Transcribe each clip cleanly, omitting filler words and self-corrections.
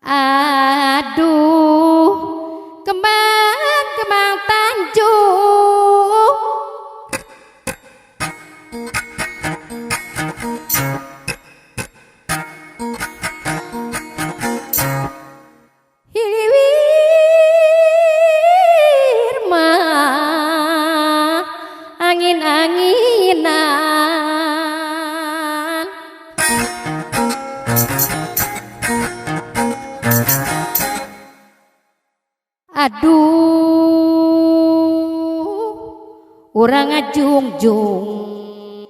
Aduh, kembang kembang Tanjung, hiliwir mah angin-anginan. Aduh, urang ngajungjung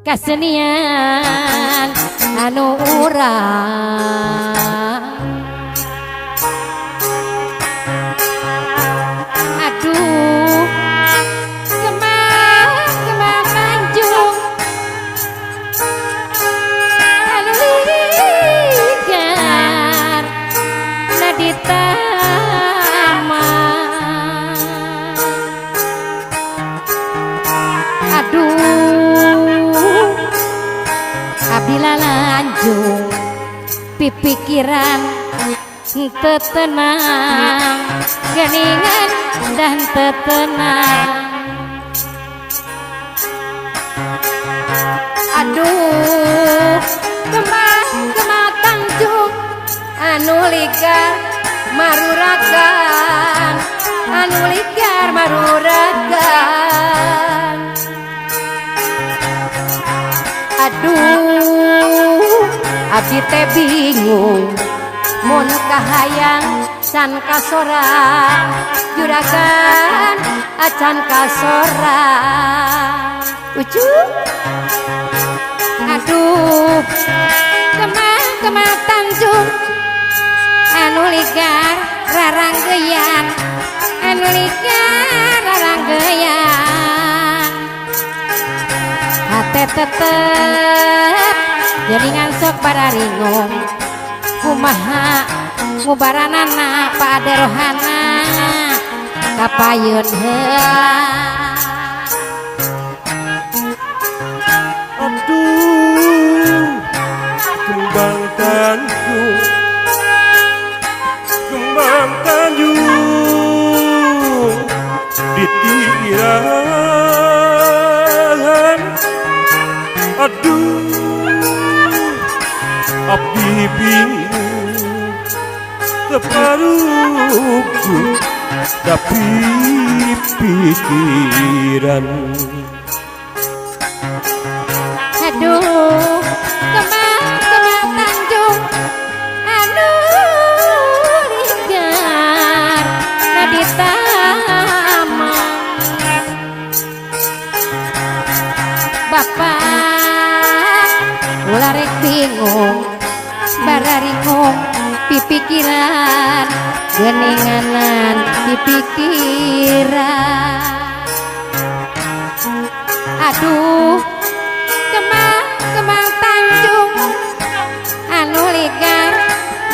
kasenian anu urang. Aduh, kembang kembang Tanjung anu ligar di taman. Aduh, abdi lalanjung pipikiran teu tenang, geningan dan teu tenang. Aduh, kembang kembang Tanjung anu ligar maruragan, anu ligar maruragan. Aduh, abdi teh bingung mun kahayang can kasorang, juragan acan kasorang. Ucu, aduh, kembang kembang Tanjung anu ligar raranggeyan, anu ligar raranggeyan. Hate tetep jaringan sok bararingung, kumaha ngubaranana Pak Ade Rohana kapayun heula. Aduh, kembang Tanjung, kembang Tanjung ditirahan. Aduh, abdi bingung teparuku tapi pikiran. Aduh, kembang kembang Tanjung anu ligar di taman. Bapak ulah rek bingung bararingung pipikiran, geninganan pipikiran. Aduh, kembang kembang Tanjung anu ligar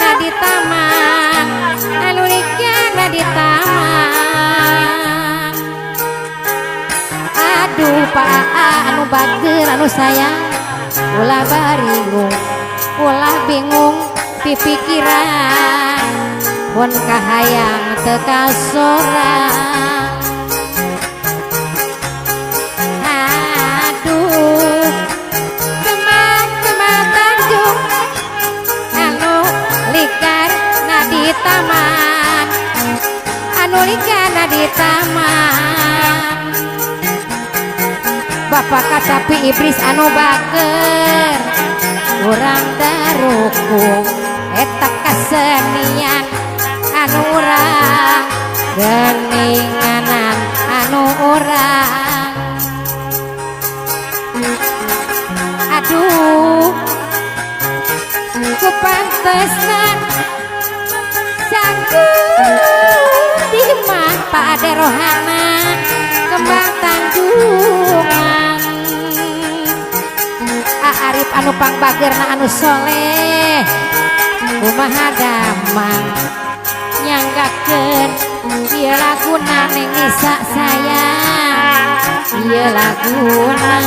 na di taman, anu ligar na di taman. Aduh, Pak anu bager anu sayang, ulah baringung ulah bingung pipikiran, pun kahayang teu kasorang. Aduh, kembang kembang Tanjung anu ligar na di taman, anu ligar na di taman. Bapak kacapi iblis anu bager, urang darukung eta kasenian anu urang, geninganan anu urang. Aduh, kupantesan sanggup di mah Pak Ade Rohana kembang Tanjungan. Arif anu pangbagerna anu soleh, kumaha damang nyanggakeun ieu laguna Neng Nisa sayang ieu laguna.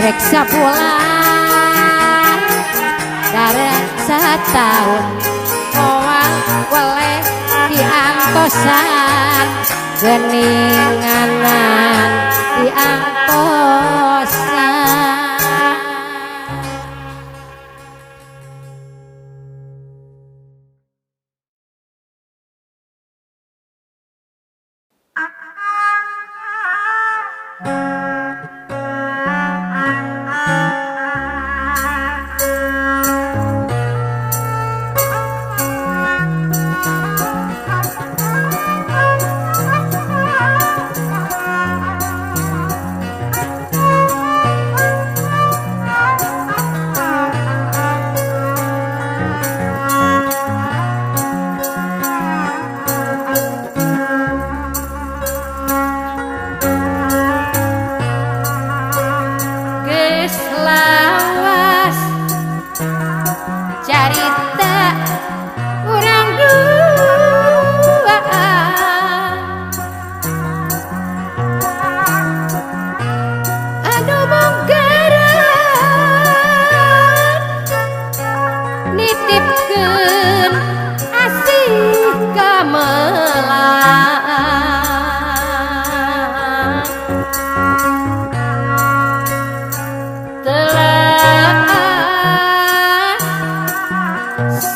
Rek sabulan darek sataun moal weleh diantosan geninganan diantosan.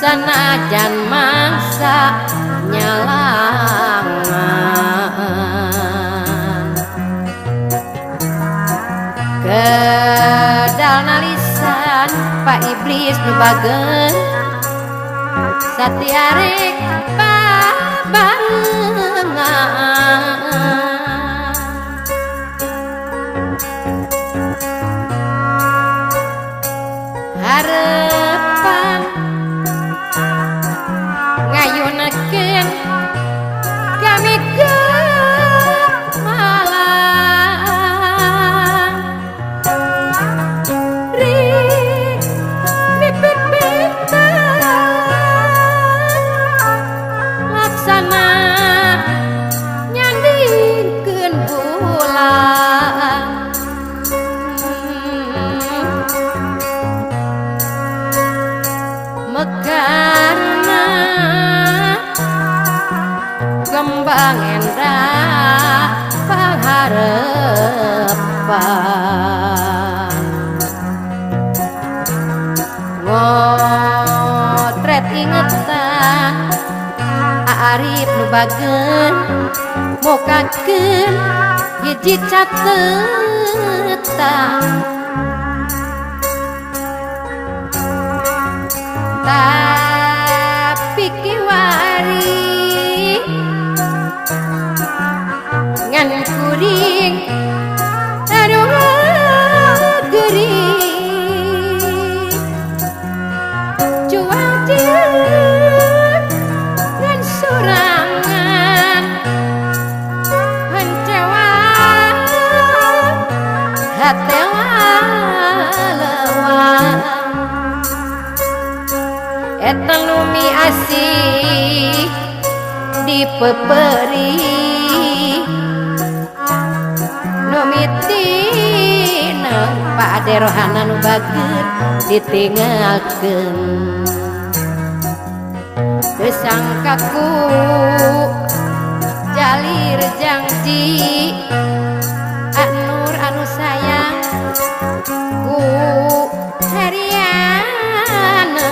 Sanajan mangsa nyalangan kedal nalisan Pak Iblis nu bageun satiarek babarengan. Harepan ngayunakeun kami ke Malang rik mipit bintang laksana nyandingkeun bulan mekarna kembang endah pangharepan ngotret ingetan Arif nu bageun mokakeun hiji catetan tapi kiwari ngan kuring anu geuring cuang ciut ngan sorangan hancewa hate walewang eta lumi asih dipeperi numitina Pak Ade rohana nu bager ditinggalkeun teu sangkaku jalir janji Anur anu sayang ku hariana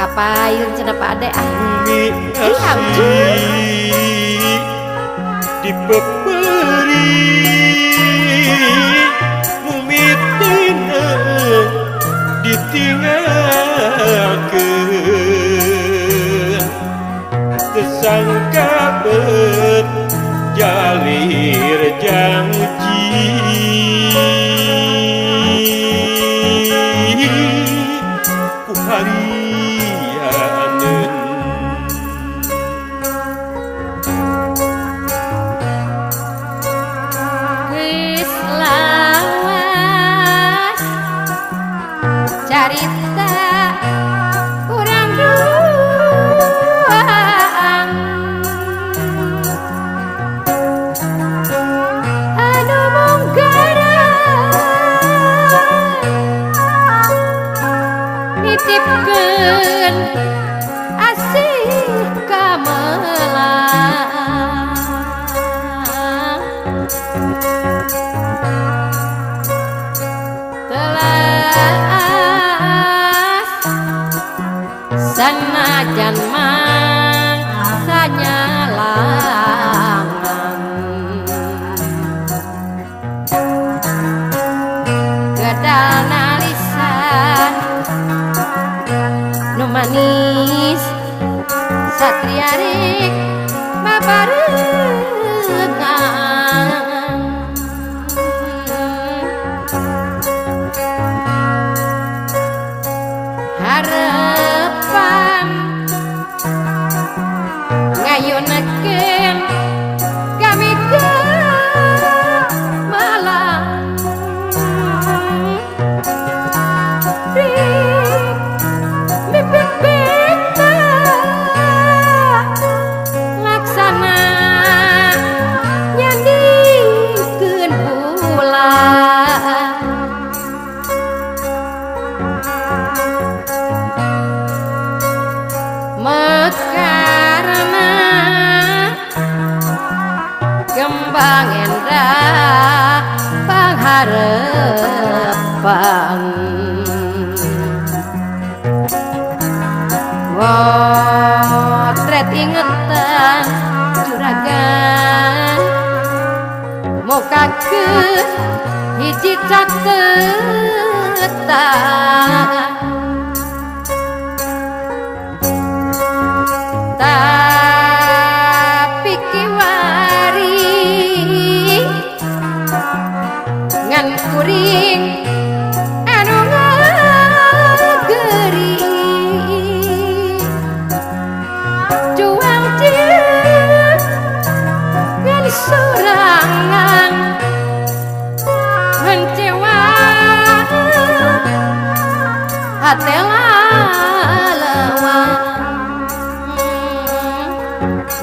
kapayun cenah Pak Ade ah Bumi asih dipeperi mumitina ditinggalkeun tersangka bet jalir janji ku harianeun. Geus lawas carita urang duaan anu munggaran Telas sanajan mangsanya langan gedal nalisan nu manis satria rek babarengan. Harapan ngayunakeun kami ke malam mimpi beta laksana nyandingkeun bulan. Mekarna kembang endah pangharepan motret ingetan juragan mukakeun hiji catetan tapi kiwari ngan kuring anu ngageri juang jeung ngan sorangan hencewa hate lalawa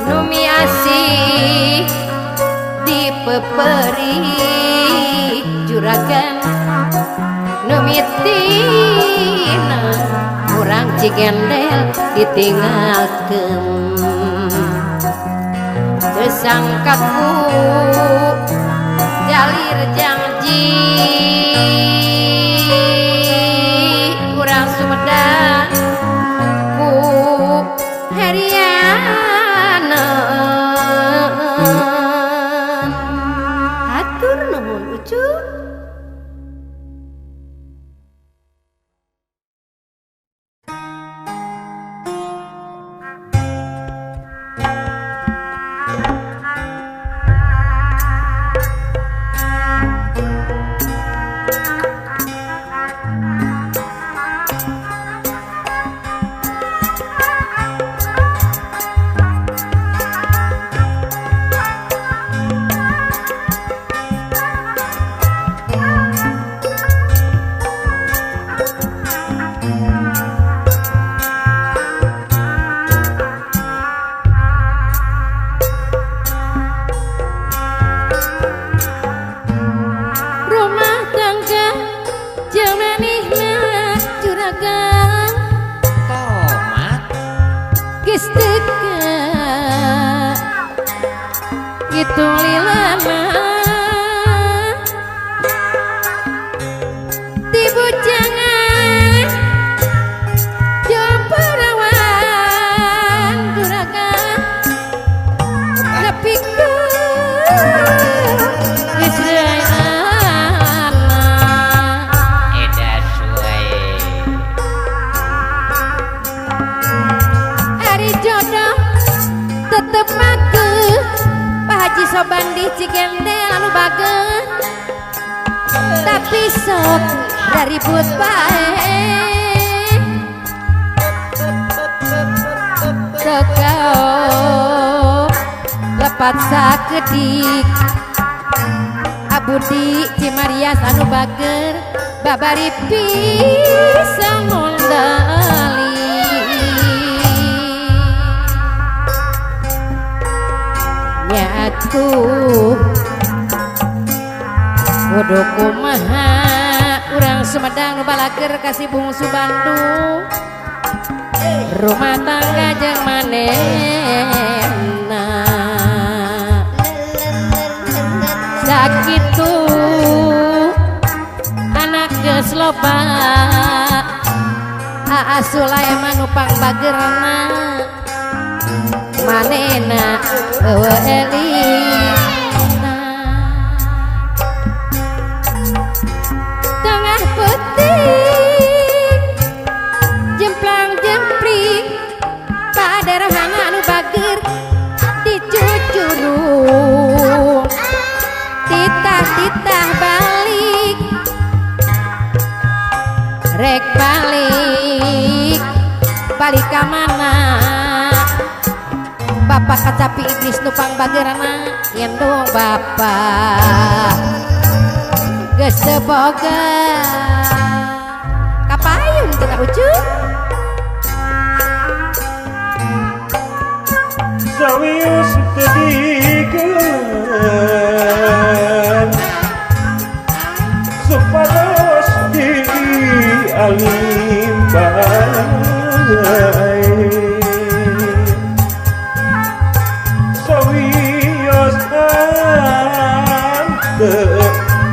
numiasi dipeperi juragan numitina urang Cigendel ditinggalkeun teu sangkaku jalir janji urang Sumedang ku Heriana. Hatur nuhun Ucu. Rumah tangga jeung manehna juragan Tomat geus teu kitu lilana di bujangan jeung parawan juragan nepikeun geus edas wae. Ari jodoh tetep make Pak Haji Sobandi Cigendel anu bager tapi sok raribut bae teu lepat sakedik Abudi Cimarias anu bager babari pisang mondali nyatu kudu kumaha urang Sumedang nu balager kasih bungsu Bandung rumah tangga jeung manehna. Sakitu anak geus loba Aa Sulaiman nu pangbageurna manehna eueuh elina tengah peuting jemplang jempling paderhana anu bager dicucurung titah-titah balik rek balik balik ka mana bapak kacapi iblis nu pangbageurna yen bapak geus teu boga kapayun teu ucu sawios teu digeun supados dialim bae sawios teu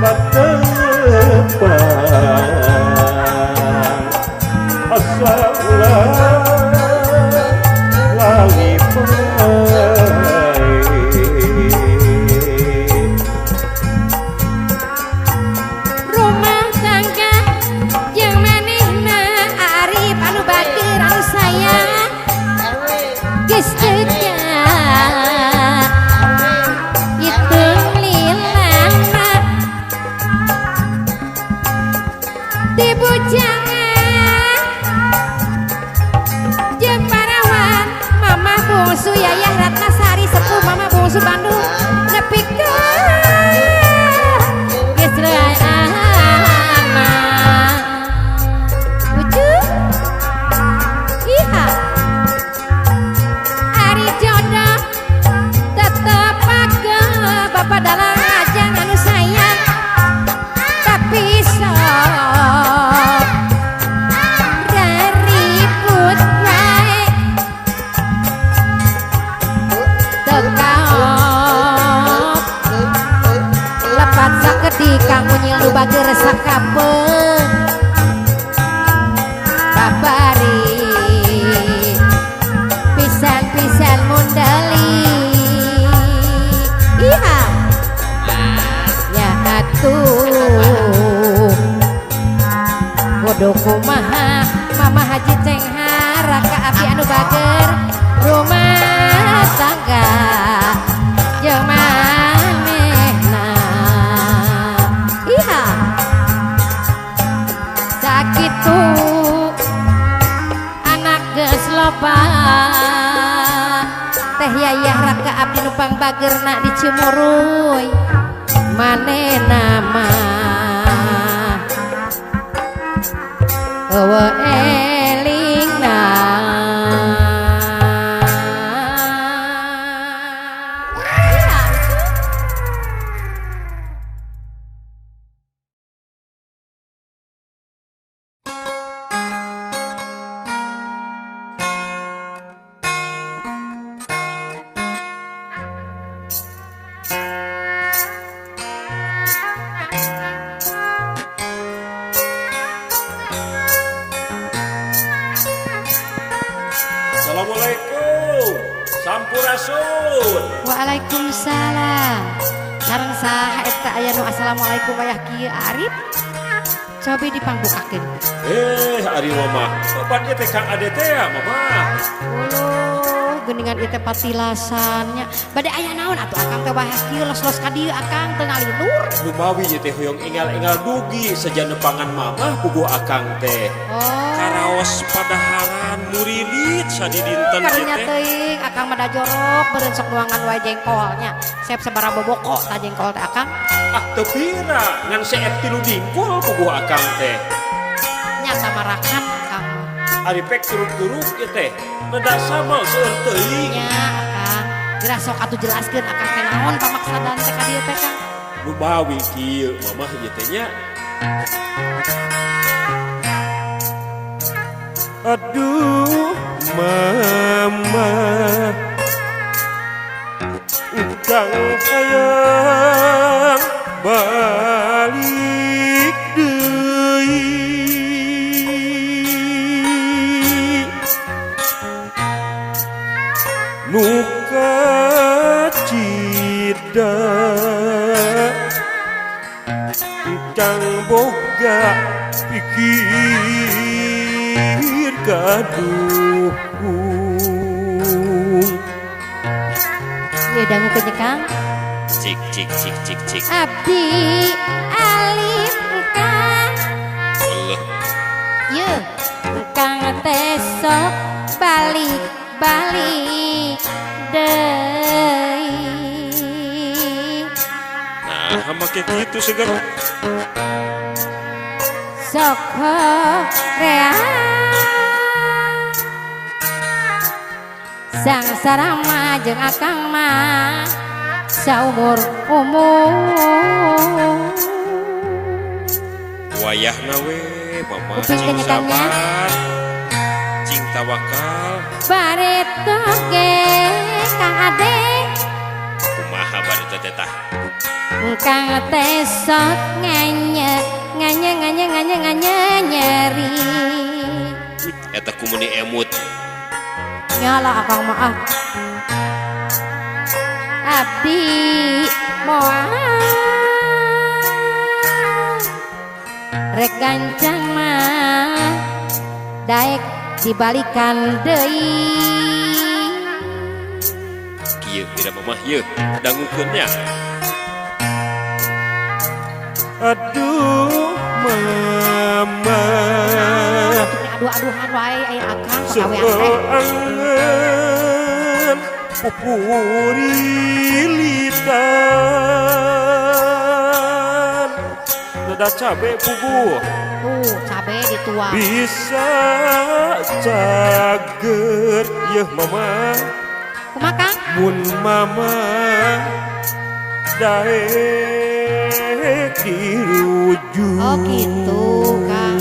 patepang asa ulah lali bae. Rumah tangga jeung manehna Arif anu bager anu sayang geus teu hitung lilana dibujangan jeung parawan mama bungsu Yayah Ratnasari sepuh mama bungsu Bandung nepi ka geus reuy anak lucu iha ari jodoh tetep pake bapak dalang ajang anu sayang tapi sok raribut wae teu kaop lepat sakedik kang unyil nu bager sakapeung babari pisan-pisan mundali iha ya atuh kudu kumaha mama haji cenghar raka abdi anu bager rumah tangga jeung manehna iha sakitu anak geus loba teh Yayah raka abdi nu pangbageurna di Cimuruy manehna mah eueuh elingna. Assalamualaikum sampurasun. Waalaikumsalam. Sareng saha eta aya nu assalamualaikum wayah kieu Arif? Cobi dipangbukakeun. Ari mama, obat ieu teh Kang Ade teh ya mama. Uluh, geuningan ieu teh patilasannya. Bade aya naon atuh akang teh wayah kieu los-los ka dieu akang teu ngalinur. Lumawi ieu teh hoyong enggal-enggal dugi seja nepangan mama puguh akang teh. Oh. Karaos padaharan murilit sadidinten ieu Karunya teh. teuing akang mah da jorok beureun sok nuangan wae jengkolnya. Sep sabaraha boboko tah jengkol teh akang. Ah teu pira ngan seep 3 dingkul puguh akang teh. Nya samarakan akang mah. Ari pek turuk-turuk ieu teh. Neda sama seueur teuing. Nya akang. Geura sok atuh jelaskeun akang teh naon pamaksadan teh ka dieu teh Kang. Lumawi kieu mamah ieu teh nya. Aduh mama kang hayang Balik deui nu kacida kang boga pikir kaduhung. Ieu dangukeun nya Kang. Cik cik cik cik cik. Abdi alif kang. Allah. Ieu kang teh sok balik balik deui. Nah, make kitu segar. Sok hoream sangsara mah jeung akang mah saumur umur. Wayahna we mama cing sabar cing tawakal bareto ge Kang Ade kumaha bareto teh tah kang teh sok nganye nganye nganye nganye nganye nyeri eta kumuni emut nyala akang mah ah. Abdi moal rek gancang mah daek dibalikan deui. Kieu kira mamah ieu dangukeun nya. Aduh mama aduh-aduhan wae aya akang pagawean teh. Pupurilitan leda cabe puguh tuh cabe dituang bisa cager yeuh mama kumaha Kang mun mama daek dirujuk. Oh gitu Kang,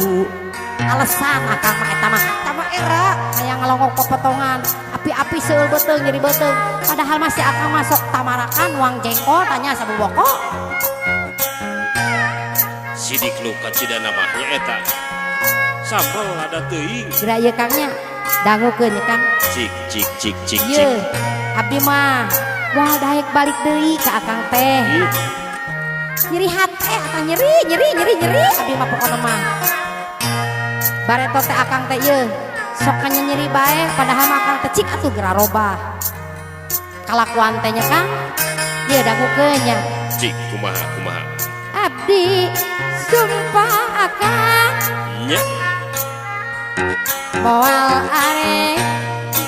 alasan akang mah eta mah tama era hayang ngalongok pepotongan api-api seueur beuteung nyeri beuteung padahal masih akang masuk tamarakan uang jengkol tanya sabuboko sidik lu kacidana mah nya eta sambal ada teuing geura ieu Kang nya dangukeun nya Kang cik cik cik cik cik ieu abdi mah moal daek balik deui ka akang teh nyeri hate akang nyeri nyeri nyeri nyeri abdi mah pokona mah bareto teh akang teh ieu sok nyeri bae padahal mah akang teh cik atuh geura robah kalakuan teh nya Kang ieu dangukeun nya cik kumaha kumaha abdi sumpah akang nya moal arek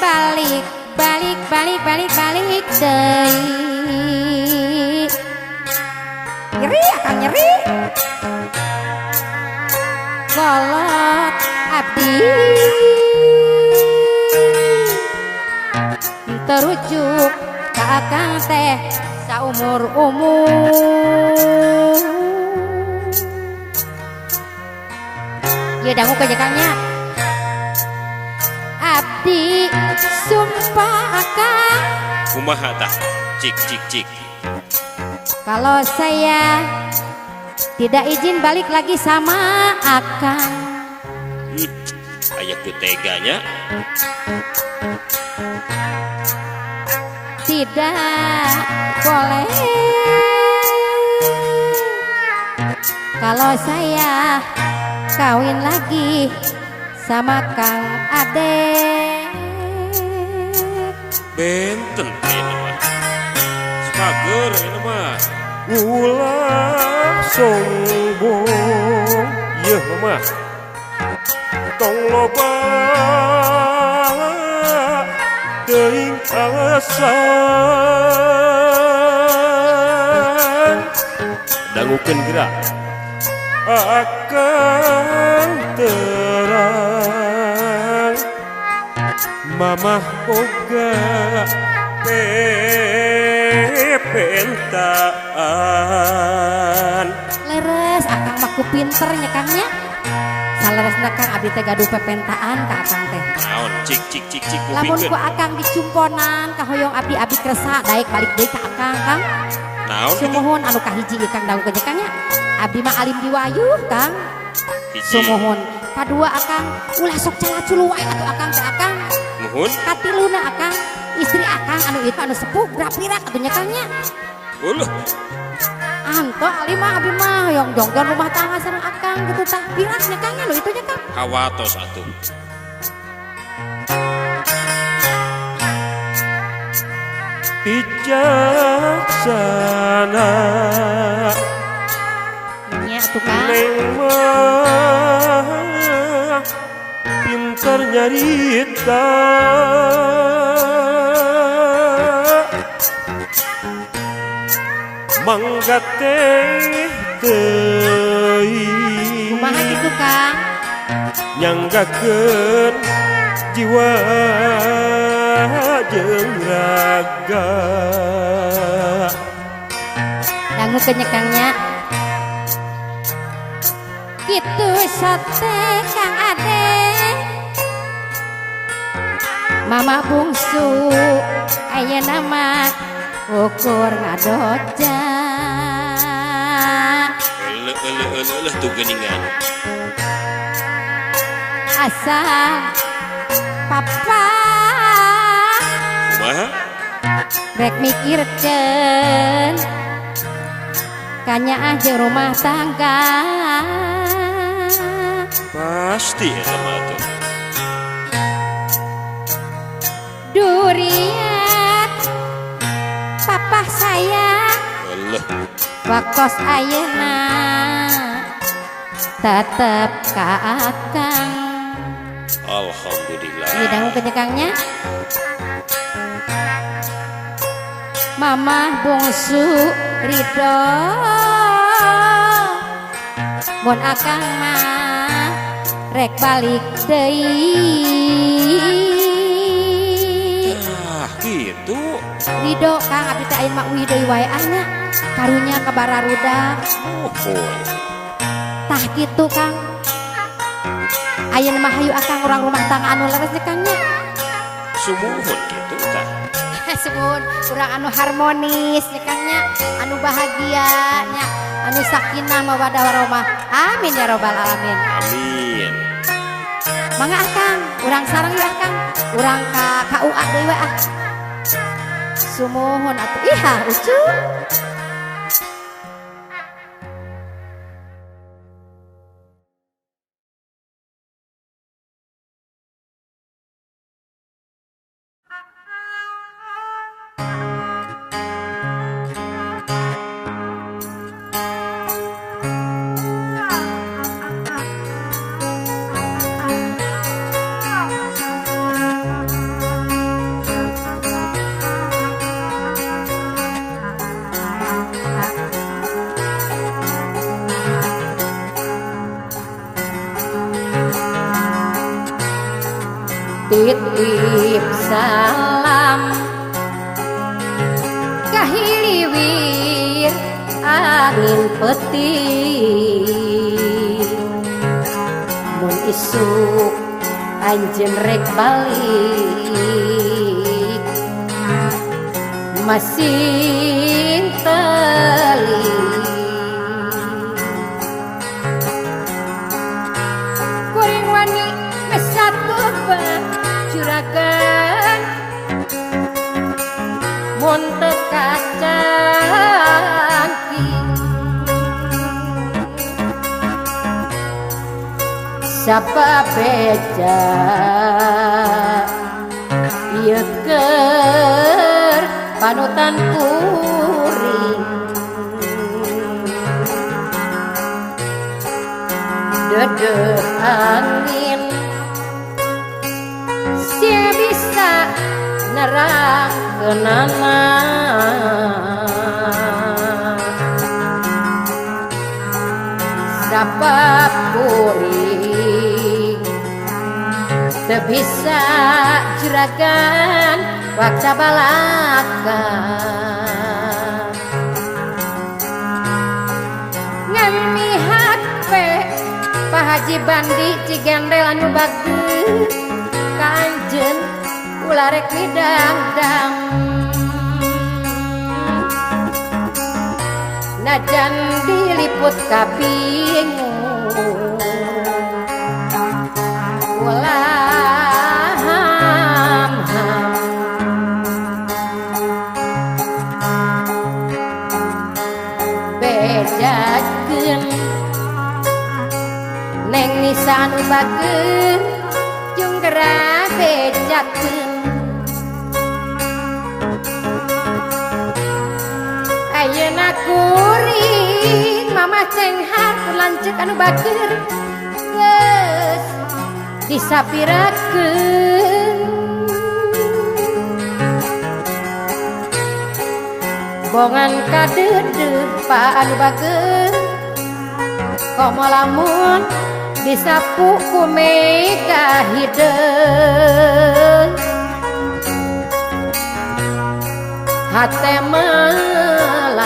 balik balik balik balik balik deui nyeri akang nyeri kolot abdi terujuk ka akang teh saumur umur. Ieu dangu ke Kangnya abdi sumpah akang kumaha tah cik cik cik kalau saya tidak izin balik lagi sama akang. Aya ku teganya tidak boleh kalau saya kawin lagi sama Kang Ade. Benten ini mah spager ini mah ulah sombong yeuh mah tong loba teuing alasan dangukeun geura akan terang mamah boga pepentaan leres akang mah ku pinter nya Kang nya saleresna Kang abdi teh gaduh pepentaan ka akang teh naon cik cik cik cik lamun ku akang dicumponan kahoyong abdi abdi kersa daek balik deui ka akang Kang. Naon kitu? Sumuhun anu kahiji ieu Kang dangukeun Kang nya. Abdi mah alim diwayuh Kang. Hiji. Sumuhun. Kadua Akang ulah sok calaculu wae atuh Akang teh Akang. Muhun. Katiluna Akang istri Akang anu itu anu sepuh grapirak atuh nya Kang nya. Uluh. Anto alim mah abdi mah hoyong jongjon rumah tangga sareng Akang gitu tah. Pirak nya Kang nya nu itu nya Kang. Kawatos atuh. Bijaksana Nya atuh Kang. Neng mah pintar nyarita mangga teh teuing Kumaha kitu Kang? Nyanggakeun jiwa jeung raga. Dangukeun nya Kang nya. Kitu sate Kang Ade. Mama bungsu ayeuna mah ukur ngadoja. Eleuh eleuh eleuh eleuh tuh geuningan. Asal papa Kumaha? Rek mikirkeun kanyaah jeung rumah tangga. Pasti eta mah atuh. Duriat papa sayang Eleuh. Waktos ayeuna tetep ka Akang. Alhamdulillah. Ieu dangukeun nya Kang nya. Mamah bungsu ridho mun Akang mah rek balik deui. Ah, kitu. Ridho Kang abdi teh ayeuna mah uih deui wae ah nya. Karunya ka bararudak. Muhun. Tah kitu Kang. Ayeuna mah hayu Akang urang rumah tangga anu leres nya Kang nya. Sumuhun kitu tah. Sumuhun urang anu harmonis nya Kang nya, anu bahagia nya, anu sakinah mawaddah warahmah. Amin ya robbal alamin. Amin. Mangga Akang, urang sareng yeuh Akang. Urang ka KUA deui we ah. Sumuhun atuh. Iha ucu. Titip salam kahiliwir angin peuting mun isuk anjeun rek balik masih teling kuring wani mesatu juragan mun teu kacangking sapa beja ieu keur panutan kuring dedeh angin sia bisa nerangkeunana sabab kuring teu bisa juragan wakca balaka ngan mihape Pak Haji Bandi Cigendel anu bagus kanjen ulah rek midangdang. Najan diliput kabingung ulah ham-ham bejakeun Neng Nisa nu bager jeung geura bejakeun ayeuna kuring Mamah Cenghar pun lanceuk anu bager geus disapirakeun bongan kadeudeuh pa anu bager komo lamun disapu ku mega hideung hate melang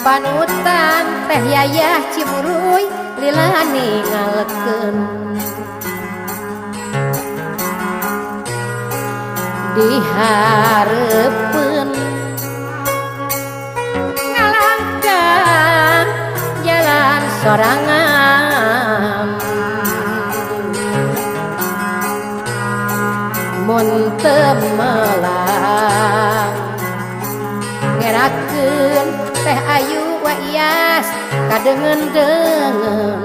panutan teh yayah Ciburuy lila ninggalkeun dihareupeun ngalangkang jalan sorangan mun teu melang ngerakeun teh ayu wa ias kadengen-dengen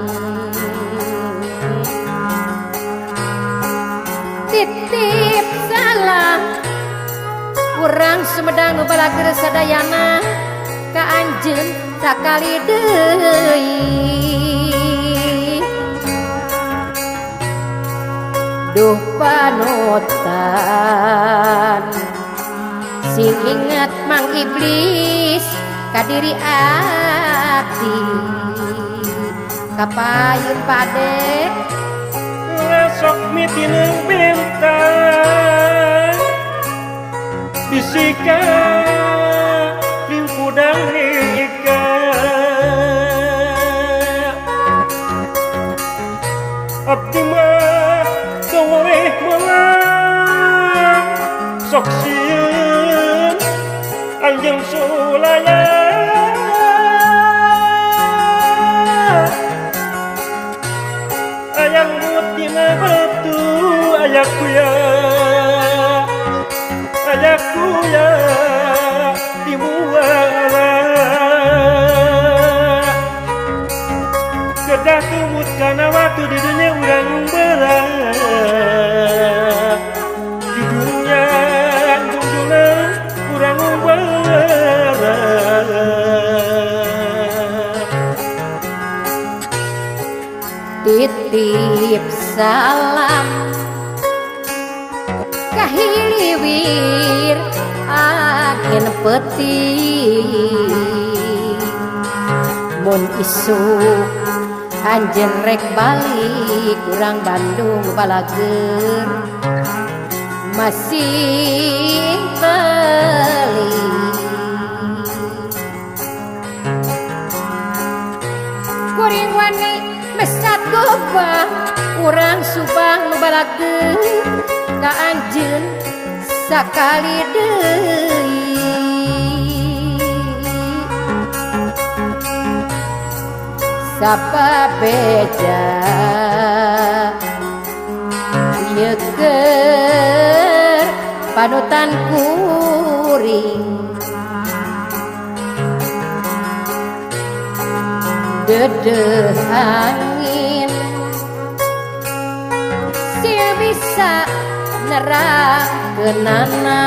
titip salam urang Sumedang nu balageur sadayana ka anjeun sakali deui duh panutan sing inget Mang Iblis ka diri abdi kapayun pade ngasok mitineung bintang bisika lingkudang ika abdi mah teu woleh melang sok sieun anjeun sulaya ayang mutina batu aya kuya di muara kedah tumut kana waktu di dunia urang berat di dunia junjungan urang berat titip salam kahiliwir angin peuting mun isuk anjeun rek balik urang Bandung balager masih beli kuring wani mesat gobang urang Subang nu balager ka anjeun sakali deui sapa beja ieu keur panutan kuring dedeh angin sia bisa nerangkeunana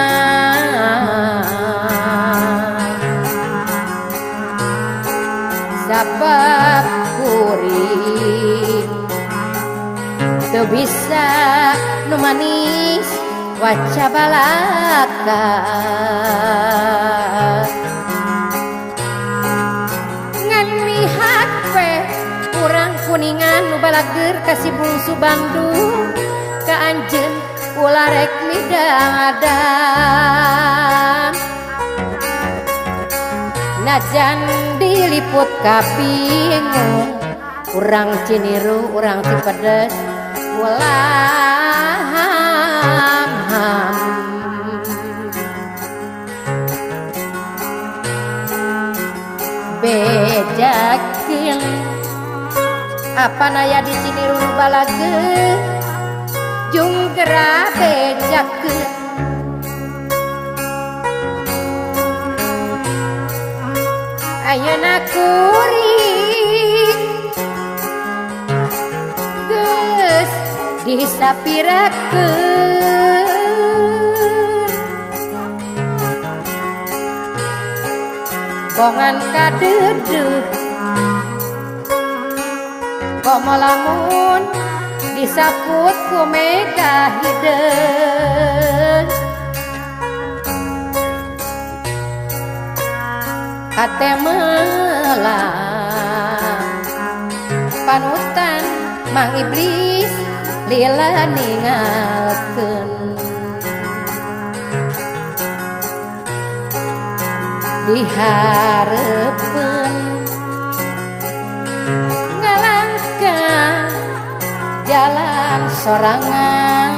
sabab kuring teu bisa nu manis waca balaka ngan mihak we urang Kuningan nu balager ka si bungsu Bandung ka anjeun ulah rek midadam najan diliput kabingung urang Ciniru urang Cipedes ulah ham-ham. Dibejakeun apa naya di sini ruru balageun jung gera bejakeun ayeuna kuring geus disapirakeun bongan kadeudeuk komo lamun disaput ku mega hideung kate melang panutan Mang Iblis lila ningalkeun dihareupeun ngalangkah jalan sorangan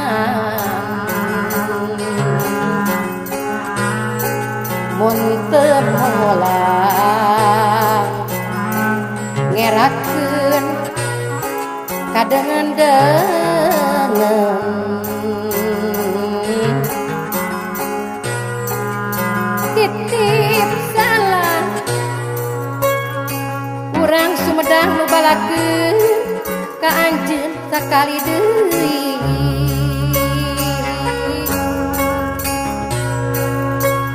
mun teu molang ngerakeun kadengen-dengen titip salah urang Sumedang nu balakeun ka anjeun sakali deui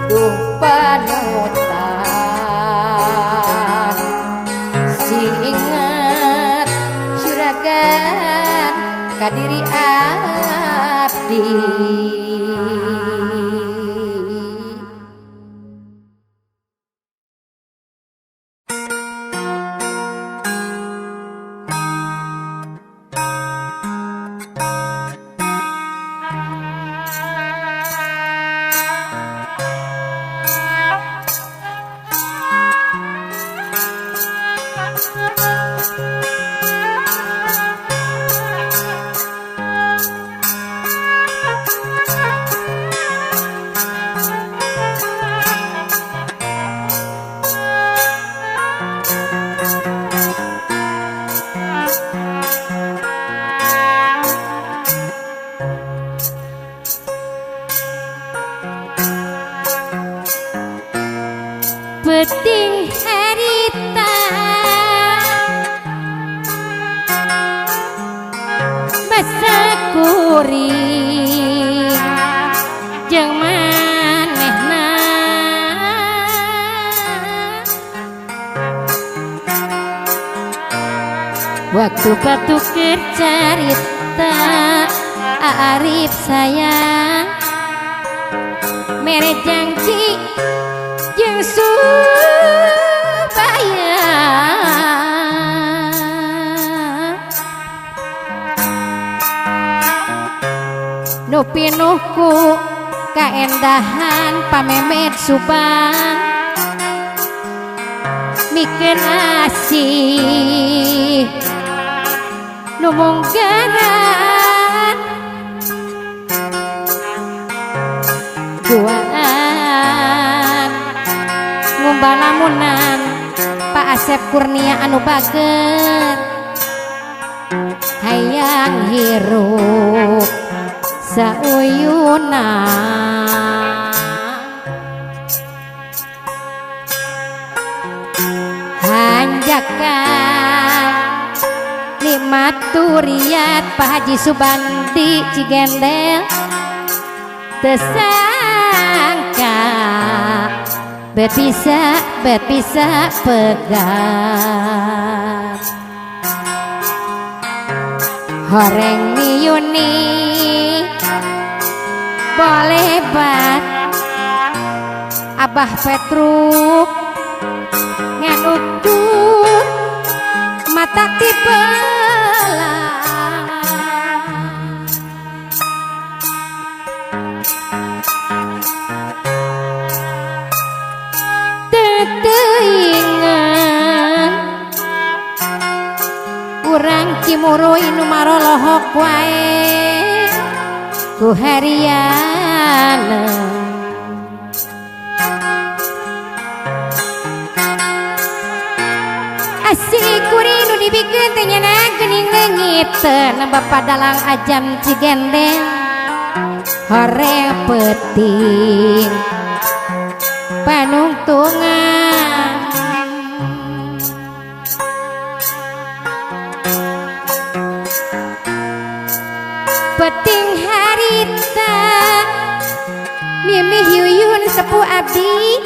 duh panutan sing ingat juragan ka diri abdi. Penting harita masa kuring jeung manehna waktu patuker carita Arif sayang mere janji jeung supaya nu pinuhku kaendahan pamemet Subang mikeun asih nu munggaran duaan ngumbalamunan Pak Asep Kurnia anu bager hayang hirup sauyuna hanjakan nikmat turiat Pak Haji Subandi Cigendel tersangka berpisah berpisah pegang horeng miyuni boleh bat Abah Petruk ngan ukur mata tibelah teuingan urang Cimuruy nu marolohok wae ku hariana Asih kuring nu dibikeun teh nyana geuning leungit teu Bapak dalang ajam Cigendeng horeng peuting panungtungan peting harita mimih yuyun sepuh abdi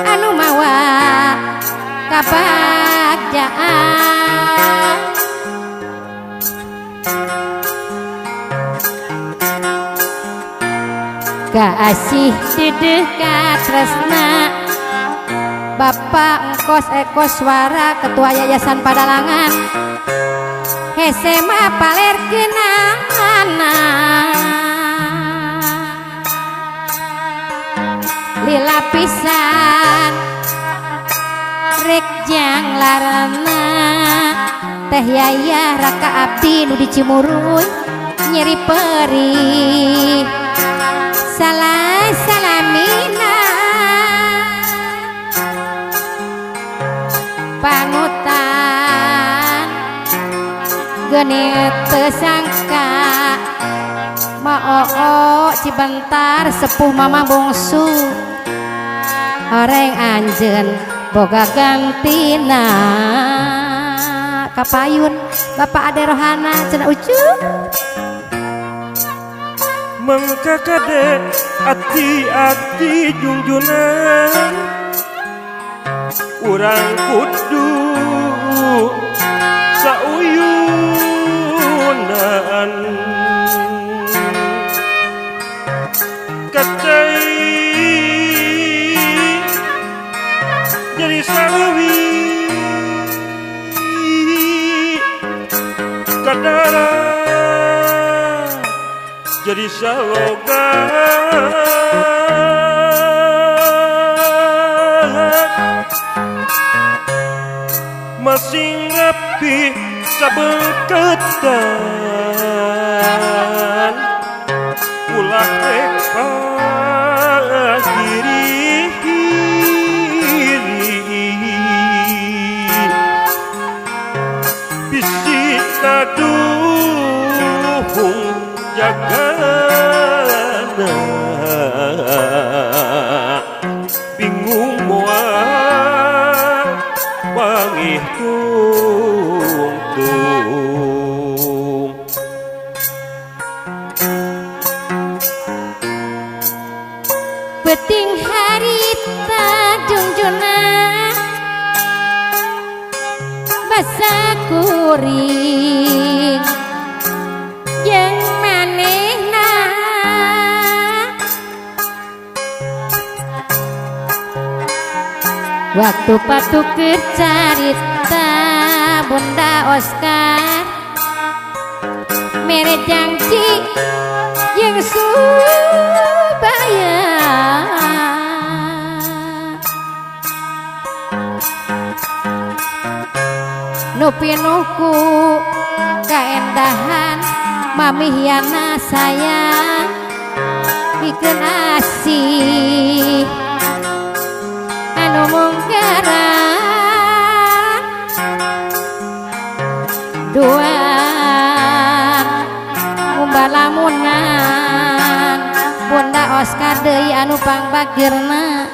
anu mawa kabagjaan kaasih dideh katresna Bapak Engkos Eko Swara Ketua Yayasan Padalangan hese mah paler kenana lila pisan rek jang larana teh yayah raka abdi nu di Cimuruy nyeri perih salah salamina panutan geuning teu sangka maoo Cibentar sepuh mama bungsu horeng anjeun boga gantina kapayun Bapak Ade Rohana cenah ucu mangkakade ati-ati jungjunan urang kudu sauyunan kacai jadi sawi kadara jadi saloga masing rapi sabeketan ulah rek kiri bisi kaduhung jagana bingung moal pangih tungtung peting harita jungjuna basa kuring jeung manehna waktu patukeut carita Bunda Oscar mere janji jeung supaya nu pinuhku kaendahan mamihiana sayang pikeun asih anu munggaran dua umbalamunan Bunda Oscar deui anu pangbagirna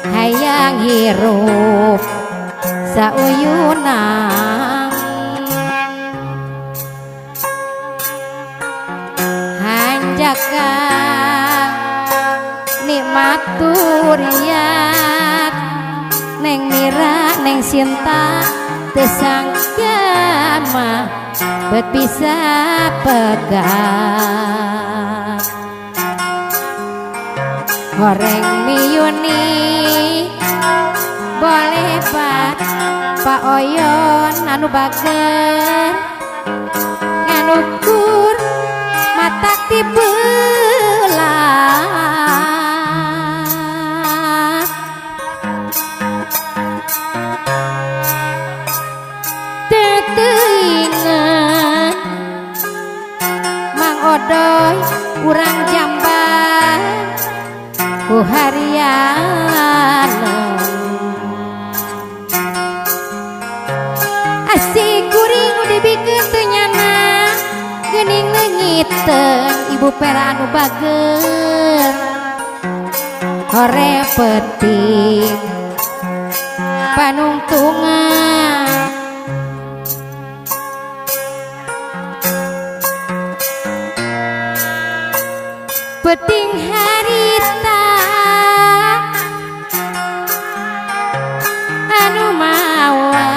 hayang hirup sauyunan hanjaka nikmat turiat Neng Mira Neng Sinta teu sangka mah bet bisa pegang horeng miyuni boleh pak Pak Oyon anu bager nganukur matak tibelah teteingan Mang Odoy urang jamban ku harian Panginten ibu pera anu bager hore penting panungtungan penting harita anu mawa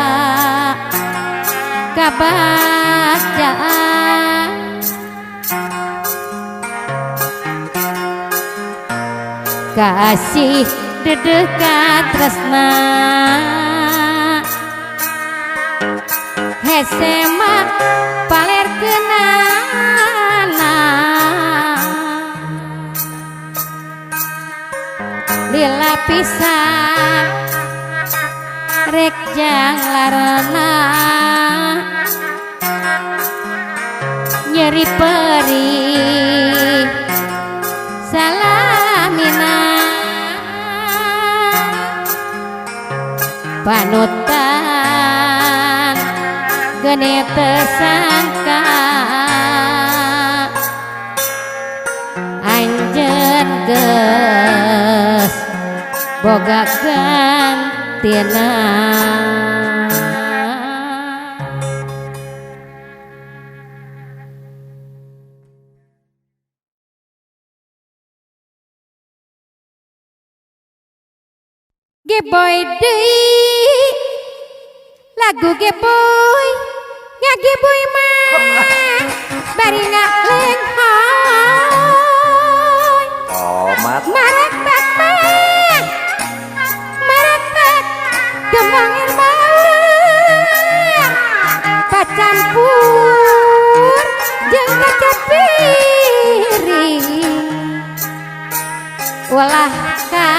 kabacaan kasih dedekat tresna hese mah paler kenana lila pisan rek jang larana nyeri perih salamina panutan gene tersangka anjeun geus boga gantina. Geboy deui lagu geboy ngageboy mah bari ngalenghoy Tomat maraktak mah maraktak kembang mawar pacampur jeung kaca piring ulah ka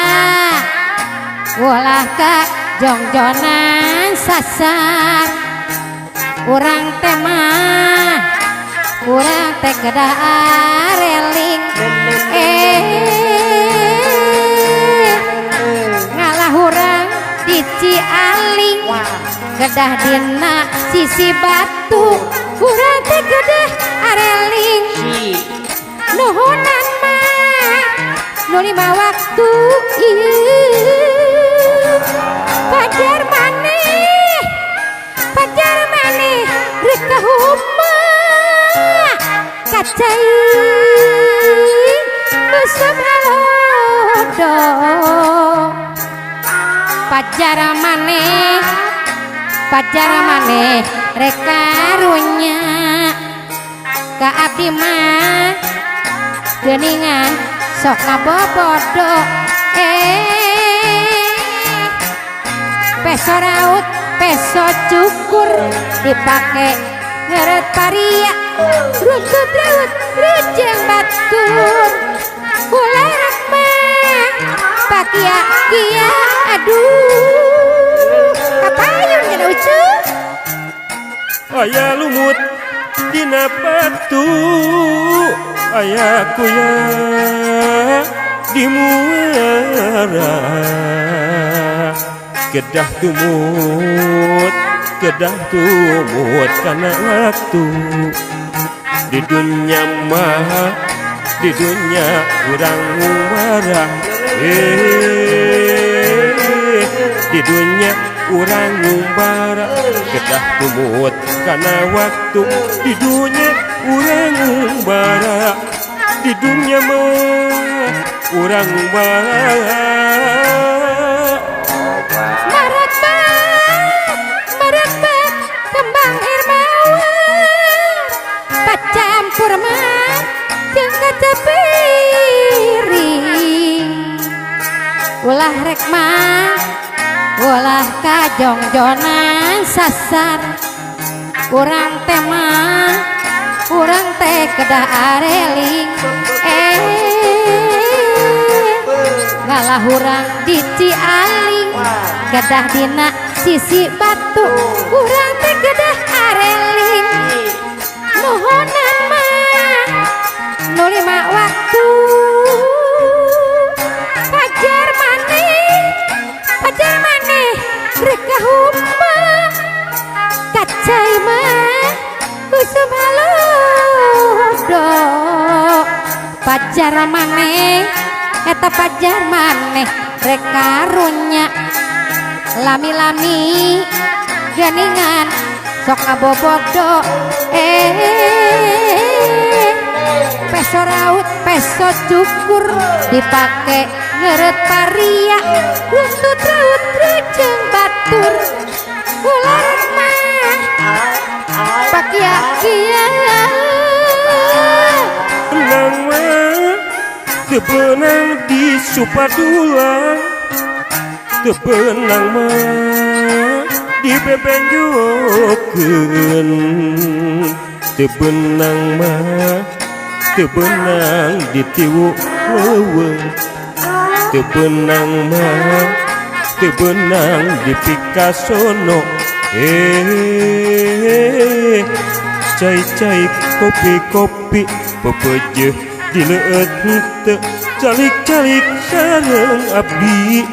ulah ka jongjonan sasar urang teh mah urang teh kedah areling ngalah urang di Cialing kedah dina sisi batu urang teh kedah areling nuhunan mah nu lima waktu ieu pajar maneh rek ka huma kacai usum halodo pajar maneh rek karunya ka abdi mah geuningan sok ngabobodo peso raut peso cukur dipake ngeret paria runtut raut rujeng batur ulah mah pakia kia aduh kapayun kana ucu aya lumut dina batu aya kuya di muara kedah tumut kana waktu di dunya mah di dunya urang ngumbara di dunya urang ngumbara kedah tumut kana waktu di dunya urang ngumbara di dunya mah urang ngumbara. Marakbak kembang air mawar pacampur mah jeung kaca piring ulah rek mah ulah kajongjonan sasar urang teh mah urang teh kedah areling ngalah urang di Cialing kedah dina sisi batu urang teh kedah areling nuhunan mah nu lima waktu pajar maneh rek ka huma kacai mah usum halodo. ngabobodo pacar maneh eta pacar maneh rek karunya lami-lami geningan sok ngabobodo peso raut peso cukur dipake ngeret paria untuk raut rejeng batur ular mah pakia-kia Benang mah teu beunang di supadula teu beunang mah di bebenjokeun teu beunang mah teu beunang di tiwu leuweung teu beunang mah teu beunang di pikasono cai-cai kopi-kopi pepejeuh di leueut henteu calik-calik sareng abdi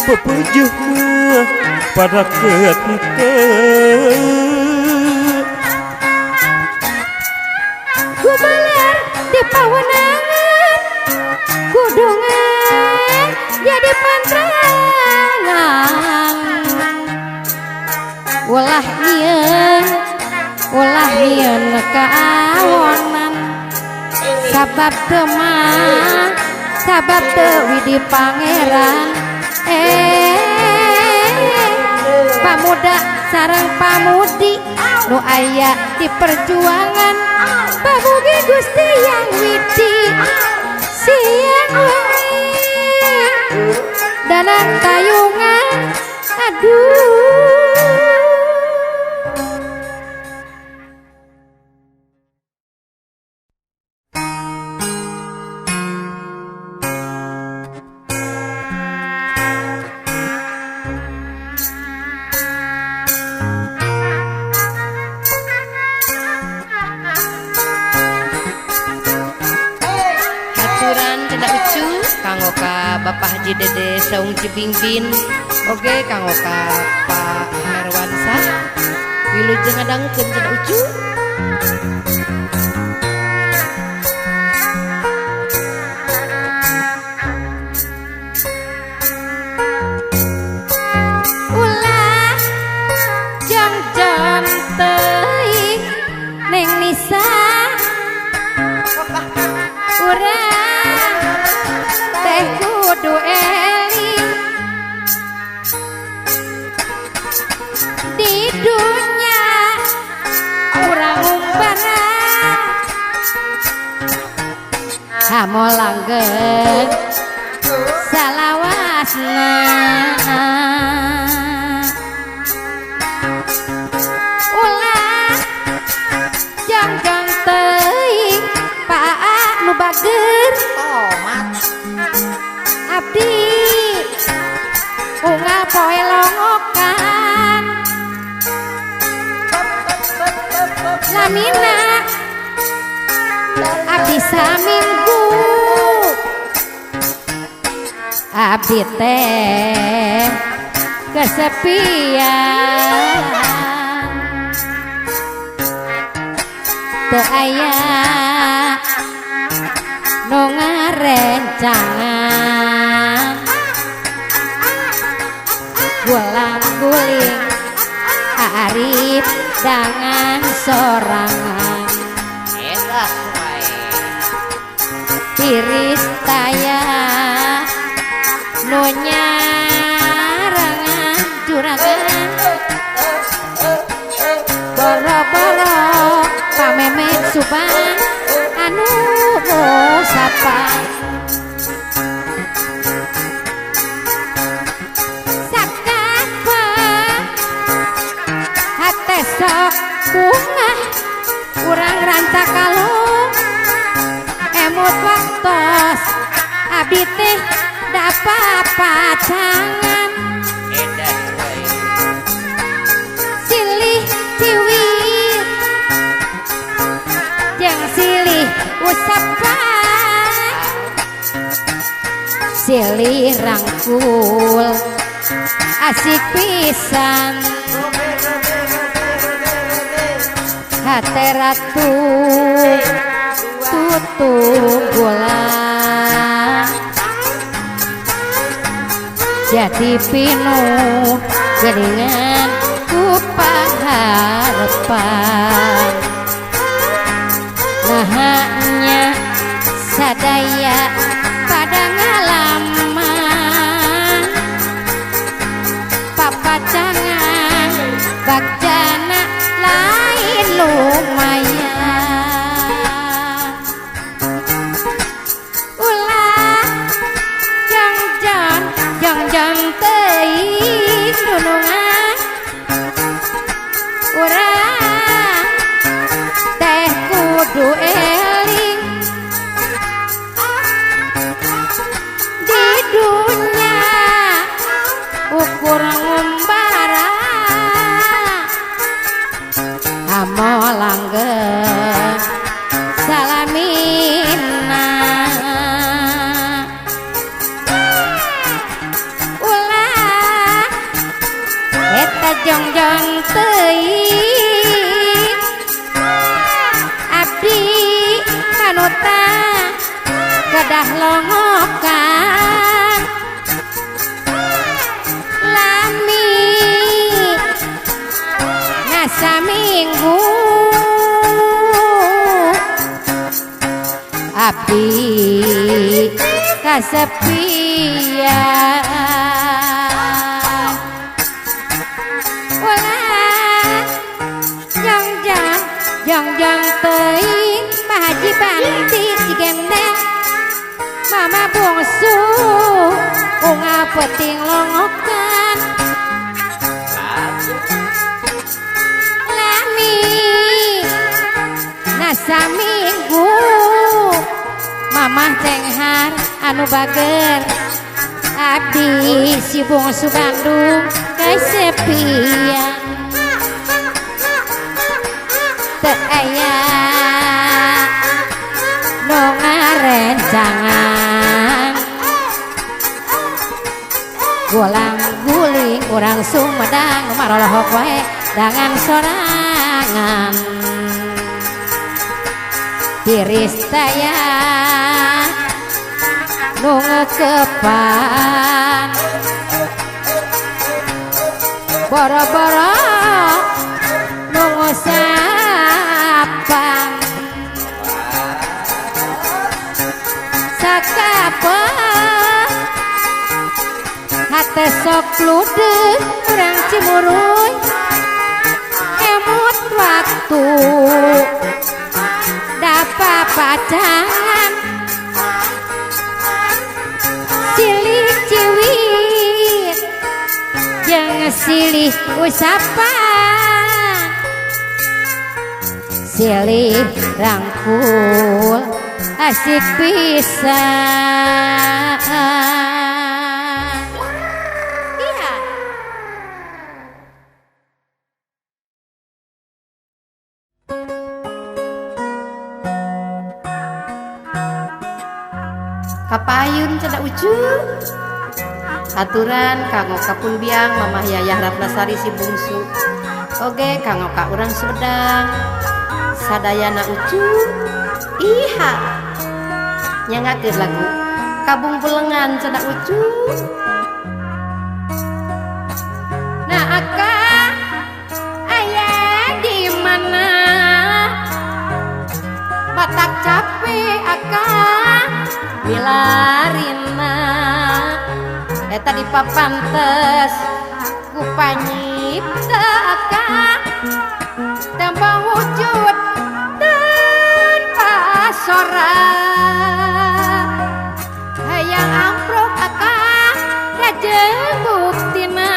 pepejeuh mah paraket henteu gumelar di pawenangan kudungan jadi pantrangan ulah nyieun kaawonan sabab teu mah sabab teu widi pangeran pamuda sareng pamudi nu aya di perjuangan pamugi Gusti Yang Widi siang wengi danan tayungan aduh. Kanggo ka Bapak Haji Dede Saung Cibingbin oge kanggo ka Pak Herwansah wilujeng ngadangukeun cenah ucu. Ulah jang-jang teuing Neng Nisa urang teh kudu eling di dunya urang umpara hamo langgeng salawasna ulah jang-jang teuing Pak nu bager abdi unggal poe longokan lamina abdi saminggu abdi teh kesepian teu aya nu ngarencangan gulang guling arif dangan sorangan tiris taya nu nyarangan juragan boro-boro pamemet Subang anu musapa sakapa hate sok bungah urang ranca kalung emut waktos abdi teh dapat pacangan silih ciwit jeung silih usapan silih rangkul asik pisan hate ratu Tutunggulan jadi pinuh geuningan ku pangharepan nahanya sadaya pada ngalaman papacangan bagjana lain lumayan ulah jang-jang jang-jang teuing dunungan urang teh kudu eling di dunya ukur ngumbara amo langgeng salamina ulah eta jongjong teuing abdi manuta kedah longokan lami ngasaminggu abdi kasepian ulah jongjong jongjong teuing Pak Haji Banti Cigendeng Mama bungsu unga peting longokan lami nasaminggu Mamah cenghar anu bager abdi si bungsu Bandung kasepian teu aya nu ngarencangan gulang guling urang Sumedang nu marolohok wae dangan sorangan tiris daya nu ngekepan boro-boro nu ngusapang sakapeh hate sok ludeuh urang Cimuruy emut waktu dapapacangan silih ciwit jeung silih usapan silih rangkul asik pisan. Iya. Kapayun cenah ucu aturan kanggo kapun biang Mamah Yayah Ratnasari si bungsu oge kanggo ka urang Sumedang sadayana ucu iha nyangakeun lagu Kabung Bulengan cenah ucu. Nah akang aya di mana batak capek akang milarina eta di papantes ku panyipta akang tanpa wujud tanpa sora hayang amprok akang rajeung buktina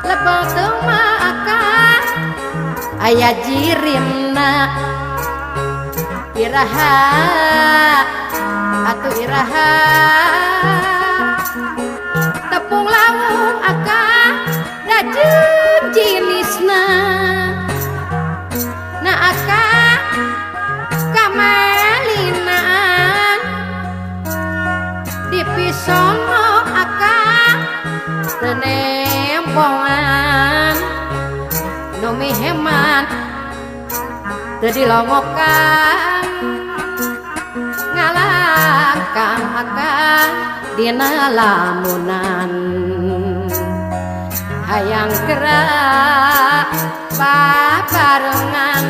lebal teu mah akang aya jirimna iraha atuh iraha tepung lawung akang rajeung jinisna na akang kamalinaan di pisono akang teu nempongan nu miheman Teu dilongokan ngalangkang akang dina lamunan hayang gerak babarengan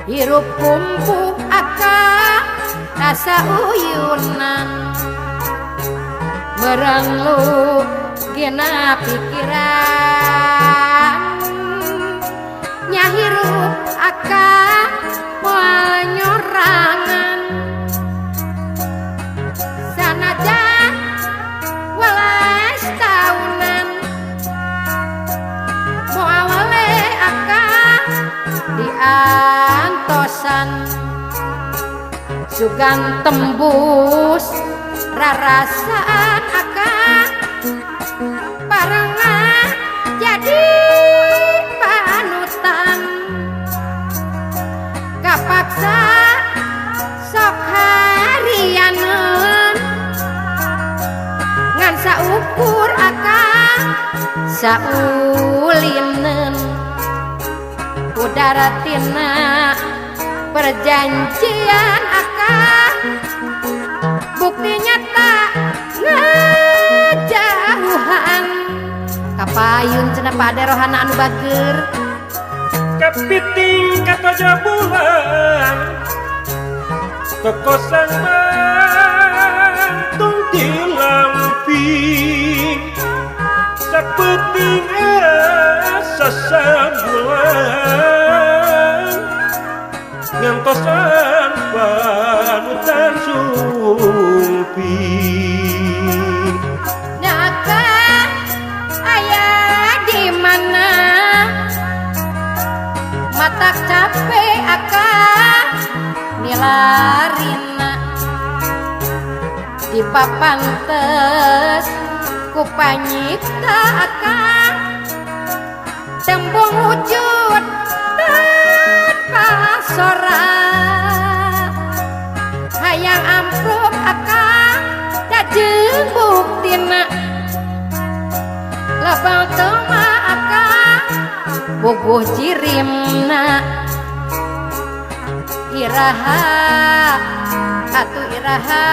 hirup kumpuh akang rasa uyunan merenglu gena pikiran nyahirup akang moal nyorangan sanajan welas taunan moal wale akang diantosan sugan tembus rarasaan akang barengan jadi panutan kapaksa sok harianeun ngan saukur akang saulineun udara tina perjanjian akang bukti nyata ngejauhan kapayun cenah pade rohana anu bager Kapiting katoja bulan kokosan bantung di lamping sapeting asa sabulan ngantosan panutan sumping. Naka aya di mana mata capek akang nilarina di papantes ku panyipta akang tembung wujud tanpa sora hayang amprok akang dajeung buktina lebal tema akang bubuh jirimna iraha atuh iraha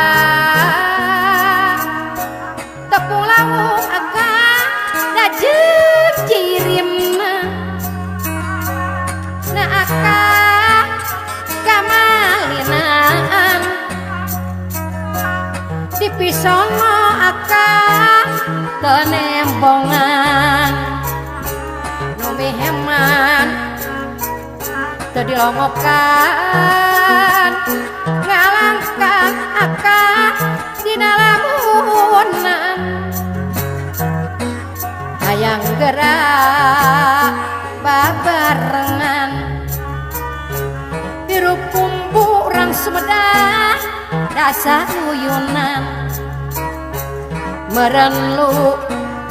tepung lawung akang dajeung jirimna na akang kamalinaan dipisongo akang teu nembongan nu miheman teu dilongokan ngalangkang akang dina lamunan hayang gerak babarengan hirup kumbu urang Sumedang rasa uyunan merenlu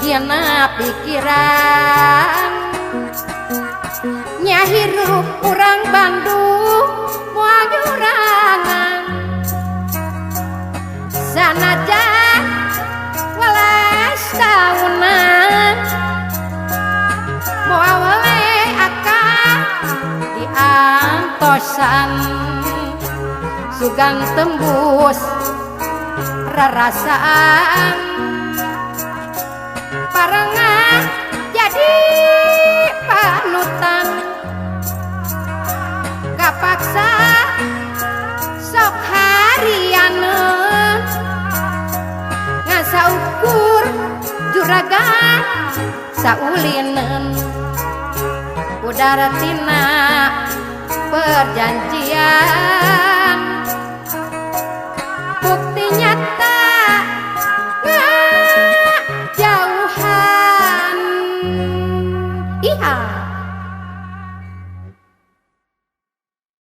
dina pikiran nyahirup urang Bandung moal nyurangan sanajan welas taunan moal wale akang diantosan sugan tembus rarasaan barengan jadi panutan kapaksa sok harianeun ngan saukur juragan saulineun udara tina perjanjian bukti nyata ngajauhan. Iha.